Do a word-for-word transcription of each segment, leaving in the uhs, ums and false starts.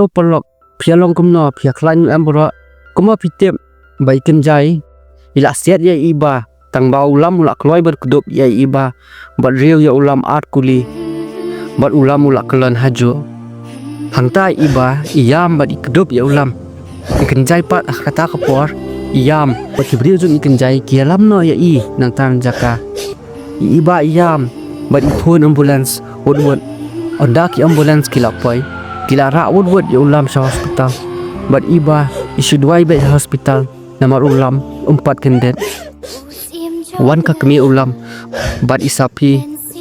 Paralok, phi ïa long kumno, phi ïa khlaiñ em baroh? Kumno phi tip ba i Kynjai i la siat ïa i Bah, tang ba u Lam u la kloi ban kdup ïa i Bah bad riew ïa u Lam ar kuli, bad u Lam u la kyllon hajuh. Hangta i Bah i ïam bad i kdup ïa u Lam. I Kynjai pat ha kata ka por i ïam bad ki briew jong i Kynjai ki ïalam noh ïa i nangta na jaka. I Bah i ïam bad i phone ambulance wut wut. Ynda ki ambulance ki la poi, ki la rah wut wut ïa u Lam sha hospital. Bad i Bah i shu duwai beit ha hospital namar u Lam um pat kyndit. Wan ka kmie u Lam bad i Saphi.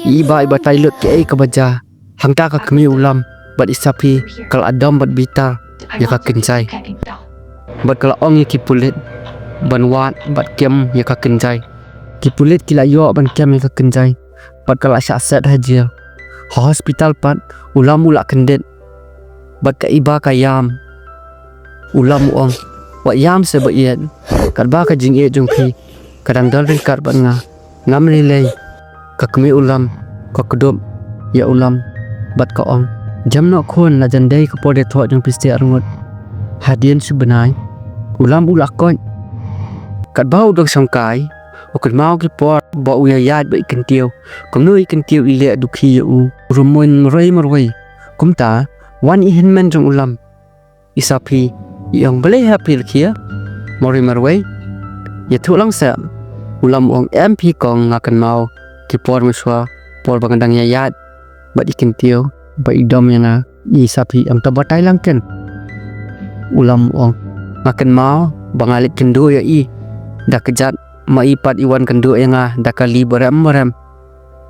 I Bah i batai lut kaei kaba jia. Hangta ka kmie u Lam bad i Saphi ka la dom bad bitar ïa ka Kynjai. Bad ka la ong ïa ki pulit ban wad bad kem ïa ka Kynjai. Ki pulit ki la ïoh ban kem ïa ka Kynjai bad ka la shah set ha jel. Ha hospital pat u Lam u la kyndit bad ka i Bah ka ïam. U Lam u ong, wat ïam seh ba ïeit, katba ka jingïeit jong phi ka dang don ryngkat bad nga. Ngam lei lei. Ka kmie u Lam ka kdup ïa u Lam bad ka ong, jem noh khun, la jan dei ka por ïathoh jong phi seh arngut. Hadien shi bnai u Lam u la koit. Katba u dang shongkai u kynmaw ki por ba u ïaid bad i Kyntiew, kumno i Kyntiew i leh dukhi ïa u, u rymmuiñ marwei marwei. Kumta wan i hynmen jong u Lam. I Saphi i ong, balei hap phi rkhie marwei marwei? Ïathuh lang seh. U Lam u ong, em phi kong, nga kynmaw ki por mynshuwa, por ba nga dang ïaid bad i Kyntiew ba i dom ïa nga. I Saphi i ong, to batai lang ken. U Lam u ong, nga kynmaw ba nga leit kynduh ïa i da kjat, ma i pat i wan kynduh ïa nga da kali barem barem.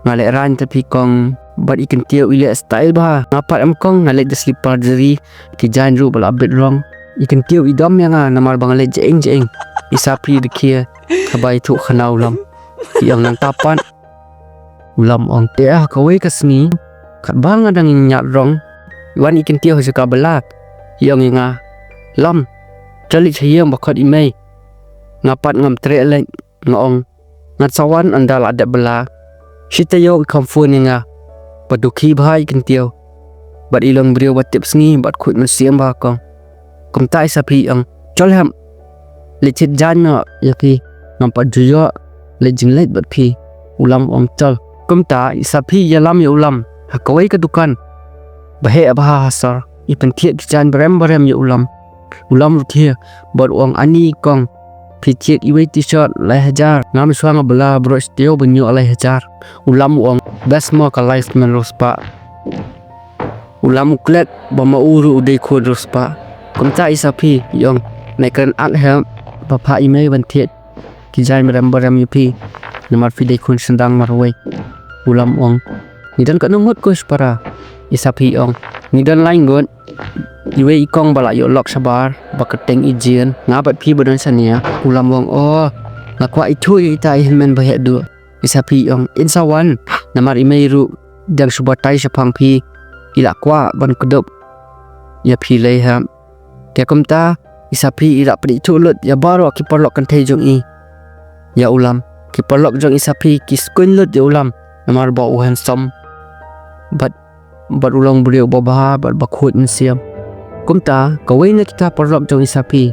Nga leit rang te phi kong, bad i Kyntiew i leh style bha. Nga pat em kong, nga leit da slipper jri, ki jaiñ ruh ba la bit rong. I Kyntiew i dom ïa nga namar ba nga leit jaiñ jaiñ. I Saphi i rkhie haba ïathuh khana u Lam. I ong, nangta pat. U Lam u ong, te ha kawei ka sngi katba nga dang ïaid rong, wan i Kyntiew ha jaka bylla. I ong ïa nga, Lam, to leit sha ïing ba khot i mei. Nga pat ngam treh leit. Nga ong, ngan sa wan ynda la dep bylla. Shi taïew i kham phone ïa nga. Ba dukhi bha i Kyntiew bad i long briew ba tip sngi bad khuid mynsiem bha kong. Kumta i Saphi i ong, chol hep, leit thied jaiñ noh ïa phi, ngam pat ju ïoh leit jingleit bad phi. U Lam u ong, chol. Kumta i Saphi i ïalam ïa u Lam ha kawei ka dukan ba heh bha ha sor. I pynthied ki jaiñ barem barem ïa u Lam. U Lam u rkhie bad u ong, ani kong, phi thied iwei i t-shirt lai hajar, nga mynshuwa nga bylla baroh shi taïew ban ïoh lai hajar. U Lam u ong, best mo, ka lai smen riewspah. U Lam u klet ba ma u ruh u dei khun riewspah. Kumta i Saphi i ong, nai kren at hep, ba phah i mei ban thied ki jaiñ barem barem ïa phi namar phi dei khun shynrang marwei. U Lam u ong, ngi don katno ngut ko shipara? I Saphi i ong, ngi don lai ngut. Iwei i kong ba la ïoh lok shabar ba kyrteng i Jin, nga bad phi ba don shane. U Lam u ong, o, nga kwah ithuh ïa ita i hynmen ba heh duh. I Saphi i ong, in sa wan namar i mei ruh dang shu batai shaphang phi, i la kwah ban kdup ïa phi lei hep. Te kumta i Saphi i la pynithuh lut ïa baroh ki paralok kynthei jong i ïa u Lam. Ki paralok jong i Saphi ki skuiñ lut ïa u Lam namar ba u handsome bad, bad u long briew ba bha bad ba khuid mynsiem. Kumta kawei na kita paralok jong i Saphi,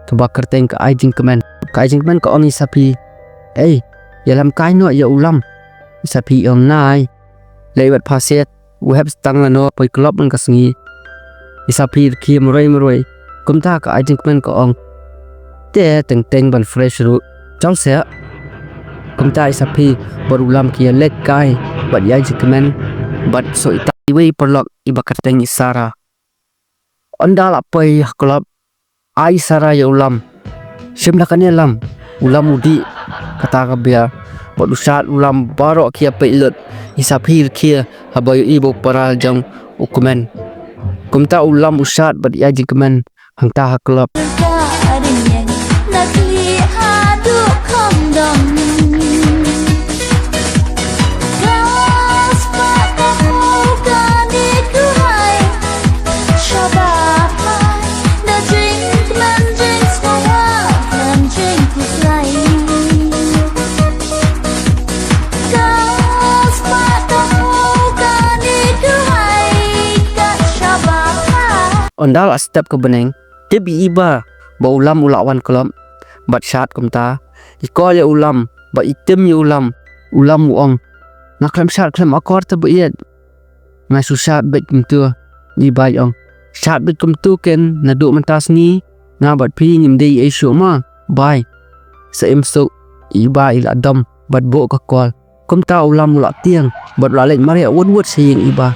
kaba kyrteng ka Ai Jingkmen, ka Ai Jingkmen ka ong ïa i Saphi, ei, ïalam kai noh ïa u Lam. I Saphi i ong, nai, leit bad pha shet, u hap tang lano, poi club man ka sngi. I Saphi i rkhie marwei marwei. Kumta ka Ai Jingkmen ka ong, te teng teng ban fresh ruh, chol seh. Kumta i Saphi bad u Lam ki ïaleit kai bad i Ai Jingkmen bad shu ita iwei i paralok iba kyrteng i Sara. Ynda la poi ha club, ai Sara ïa u Lam, shim da kane Lam. U Lam u dih kata ka beer bad u shad u Lam, baroh ki ïapeit lut. I Saphi i rkhie haba ïohi ba u para jong u kmen. Kumta u Lam u shad bad i Ai Jingkmen hangta ha club. Ynda la step ka bneng, tip i Iba ba u Lam u la wan klop bad shad. Kumta i call ïa u Lam bad i tim ïa u Lam. U Lam u ong, nga khlem shad khlem akor te ba ïeit. Nga shu shad beit kumtu. I Iba i ong, shad beit kumtu ken, naduh mynta sngi nga bad phi ngim dei ei shuh ma. Bye. Sa im suk. I Iba i la dom bad buh ka call. Kumta u Lam u la tieng bad u la leit mareh wut wut sha ïing i Iba.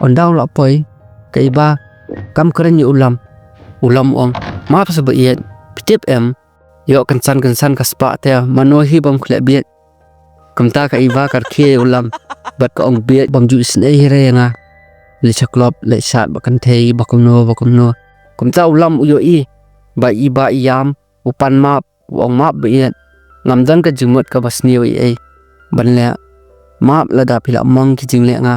Ynda u la poi, ka Iba kam kren ïa u Lam. U Lam u ong, map sa ba ïeit, phi tip em, ïoh kynsan kynsan ka spah te, mano hi bym khleh bieit. Kumta ka Iba ka rkhie ïa u Lam bad ka ong, bieit, bym ju isynei hi re ïa nga. Leit sha club, leit shad bad kynthei ba kumno ba kumno. Kumta u Lam u ïohi ba i Iba i ïam, u pan map, u ong, map ba ïeit, ngam don ka jingmut kaba sniew ei ei ban leh. Map lada phi la mong ki jingleh nga.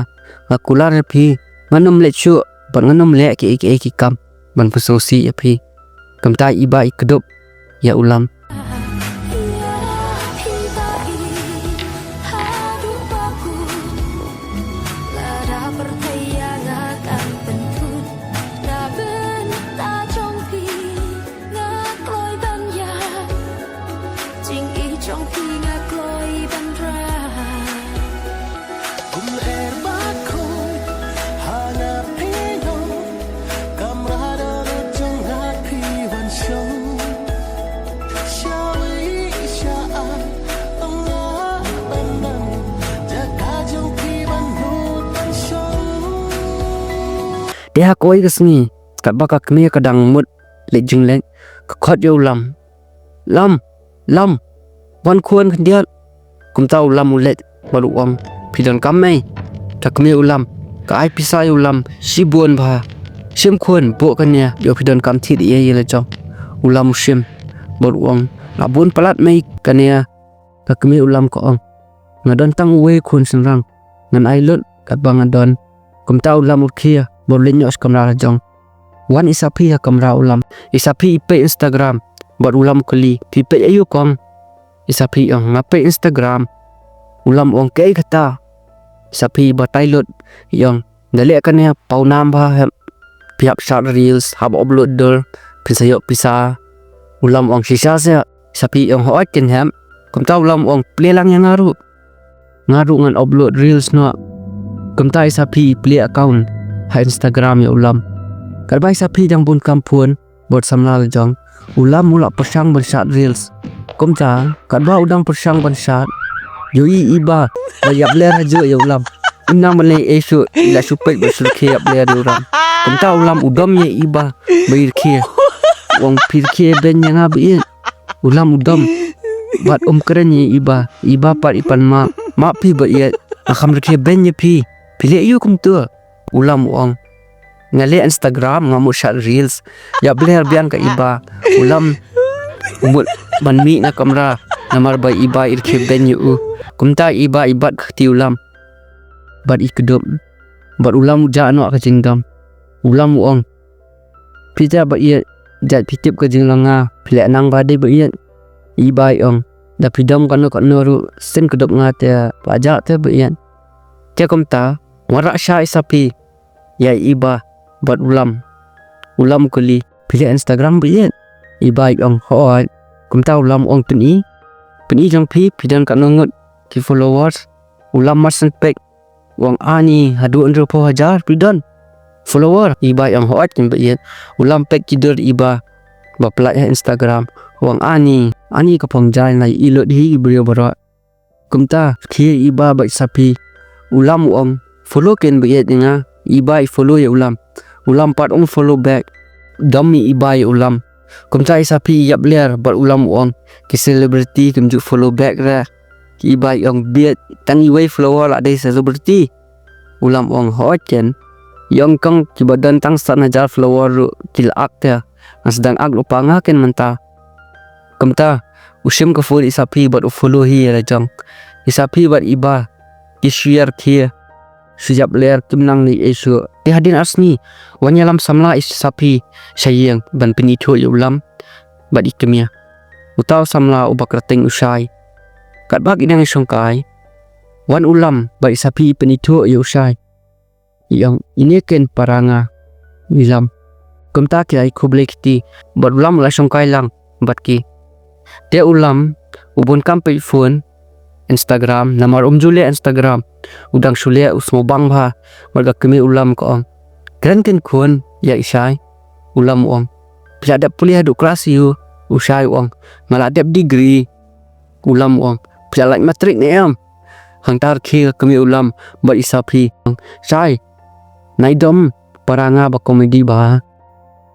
Nga kular ïa phi, ngan ym leit shuh bad ngan ym leh kiei kiei ki kam ban pynsngewsih ïa phi. Kumta i Iba i kdup ïa u Lam. Te ha kawei ka sngi, katba ka kmie ka dang mut leit jingleh, ka khot ïa u Lam. Lam, Lam, wan khun khyndiat. Kumta u Lam u leit bad u ong, phi donkam mei? Ka kmie u Lam ka ai pisa ïa u Lam shibun bha. Shim khun, buh kane, ïoh phi donkam thied ei ei la jong. U Lam u shim bad u ong, la bun palat mei kane. Ka kmie u Lam ka ong, nga don tang uwei khun shynrang, ngan ai lut katba nga don. Kumta u Lam u rkhie bad u leit noh sha kamra la jong. Wan i Sapi ha kamra u Lam. I Sapi i peit Instagram bad u Lam u kylli, phi peit aïu kong? I Sapi i ong, nga peit Instagram. U Lam u ong, kaei kata? I Sapi i batai lut, i ong, da leh kane pawnam bha hep. Phi hap shad reels, hap upload dur, phin sa ïoh pisa. U Lam u ong, shisha seh. I Sapi i ong, hooid ken hep. Kumta u Lam u ong, plie lang ïa nga ruh. Nga ruh ngan upload reels noh. Kumta i Sapi i plie account ha Instagram ïa u Lam. Katba i Sapi dang bun kam phone bad samla la jong, u Lam u la pyrshang ban shad reels. Kumta katba u dang pyrshang ban shad, ïohi i Iba ba ïap ler hajuh ïa u Lam. Im nang ban leh ei shuh, i la shu peit bad shu rkhie ïap ler ïa u Lam. Kumta u Lam u dom ïa i Iba ba i rkhie. U ong, phi rkhie beiñ ïa nga ba ïeit. U Lam u dom bad um kren ïa i Iba. I Iba pat i pan map, map phi ba ïeit, nga kham rkhie beiñ ïa phi. Phi leh aïu kumtu? U Lam u ong, nga leh Instagram, nga mut shad reels. Ïap ler biang ka Iba. U Lam u mut ban mih na kamra namar ba i Iba i rkhie beiñ ïa u. Kumta i Iba i bat ka kti u Lam bad i kdup. Bad u Lam u jah noh ka jingdom. U Lam u ong, phi jah ba ïeit, jait phi tip ka jinglong nga, phi leh nang ba dei ba ïeit. I Iba i ong, da phi dom kano kano ruh, sien kdup nga te, ba jah te ba ïeit. Te kumta wanrah shah i Sapi ïa i Iba bad u Lam. U Lam u kylli, phi leh Instagram ba ïeit? I Iba i ong, hooid. Kumta u Lam u ong, pyni, pyni jong phi, phi don katno ngut ki followers? U Lam mar shen peit u ong, ani, haduh hynriewphew hajar phi don follower. I Iba i ong, hooid ken ba ïeit. U Lam peit ki dur i Iba ba pynlait ha Instagram. U ong, ani, ani ka phong jaiñ, la ïohi lut hi ki briew baroh. Kumta rkhie i Iba bad i Sapi. U Lam u ong, follow ken ba ïeit ïa nga. I Iba i follow ïa u Lam. U Lam pat u follow back. Dom i Iba ïa u Lam. Kumta i Sapi i ïap ler bad u Lam u ong, ki celebrity kim ju follow back re. I Iba i ong, bieit, tang iwei follower la dei celebrity? U Lam u ong, hooid ken. I ong, kong, kiba don tang san hajar follower ruh ki la ak te. Nga sdang ak lypa nga ken mynta. Kumta u shim ka phone i Sapi bad u follow hi ïa la jong. I Sapi bad i Iba ki shu ïa rkhie, shu ïap ler, kim nang leh ei shuh. Te hadien ar sngi, wan ïalam samla i Sapi sha ïing ban pynithuh ïa u Lam bad i kmie. Uta u samla uba kyrteng u Shai. Katba ki dang ïashongkai, wan u Lam bad i Sapi pynithuh ïa u Shai. I ong, ine ken para nga, i Lam. Kumta ki ai khublei kti bad u Lam u la shongkai lang bad ki. Te u Lam u bun kam peit phone, Instagram, namar um ju leh Instagram. U dang shu leh u sngewbang bha bad ka kmie u Lam ka ong, kren kynkhun ïa i Shai. U Lam u ong, phi la dep pule haduh klas aiu? U Shai u ong, nga la dep degree. U Lam u ong, phi la lait matrik ne em? Hangta rkhie ka kmie u Lam bad i Saphi. Shai, nai dom para nga ba comedy bha.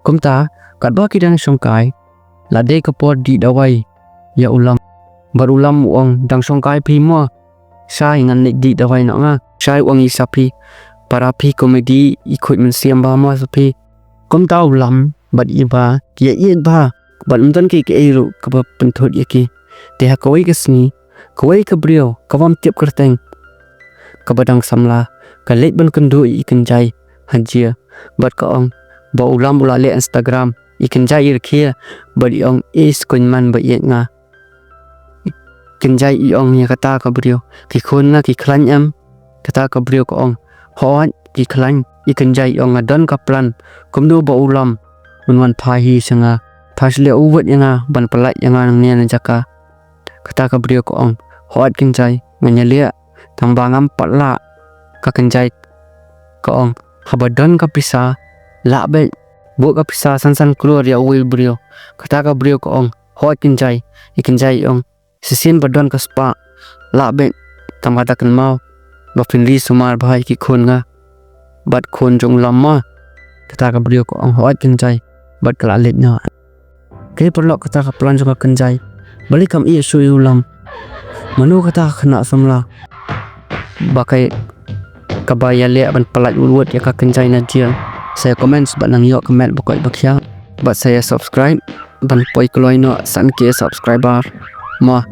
Kumta katba ki dang shongkai, la dei ka por dih dawai ïa u Lam. Bad u Lam u ong, dang shongkai phi mo? Shai, ngan leit dih dawai noh nga. Shai u ong ïa i Saphi, para phi comedy, i khuid mynsiem bha mo Saphi. Kumta u Lam bad i Bah ki ïa ïeit bha bad ym don kiei kiei ruh kaba pynthut ïa ki. Te ha kawei ka sngi, kawei ka briew ka bym tip kyrteng, kaba dang samla, ka leit ban kynduh ïa i Kynjai ha jia bad ka ong ba u Lam u la leh Instagram. I Kynjai i rkhie bad i ong, i Skynman ba ïeit nga. Kynjai i ong ïa kata ka briew, ki khun nga ki khlaiñ em? Kata ka briew ka ong, hooid ki khlaiñ. I Kynjai i ong, nga don ka plan kumno ba u Lam un wan phai hi sha nga, phai sha leh u wut ïa nga ban pyllait ïa nga nangne na jaka. Kata ka briew ka ong, hooid Kynjai, ngan ïaleh, tang ba ngam pat lah. Ka Kynjai ka ong, haba don ka pisa, lah beit, buh ka pisa san san klur ïa uwei u briew. Kata ka briew ka ong, hooid Kynjai. I Kynjai i ong, shisien ba don ka spah, lah beit, tang ba da kynmaw ba phin ri sumar bha ïa ki khun nga bad khun jong u Lam mo. Kata ka briew ka ong, hooid Kynjai, bad ka la leit noh. Kaei paralok kata ka plan jong ka Kynjai. Balei kam ïeh shuh ïa u Lam? Mano kata ka khynnah samla ba kaei kaba ïaleh ban pyllait wut wut ïa ka Kynjai na jia? Sa ïa comment bad nang ïoh ka met ba koit ba khiah bad sa ïa subscribe ban poi kloi noh san K subscriber. Mo.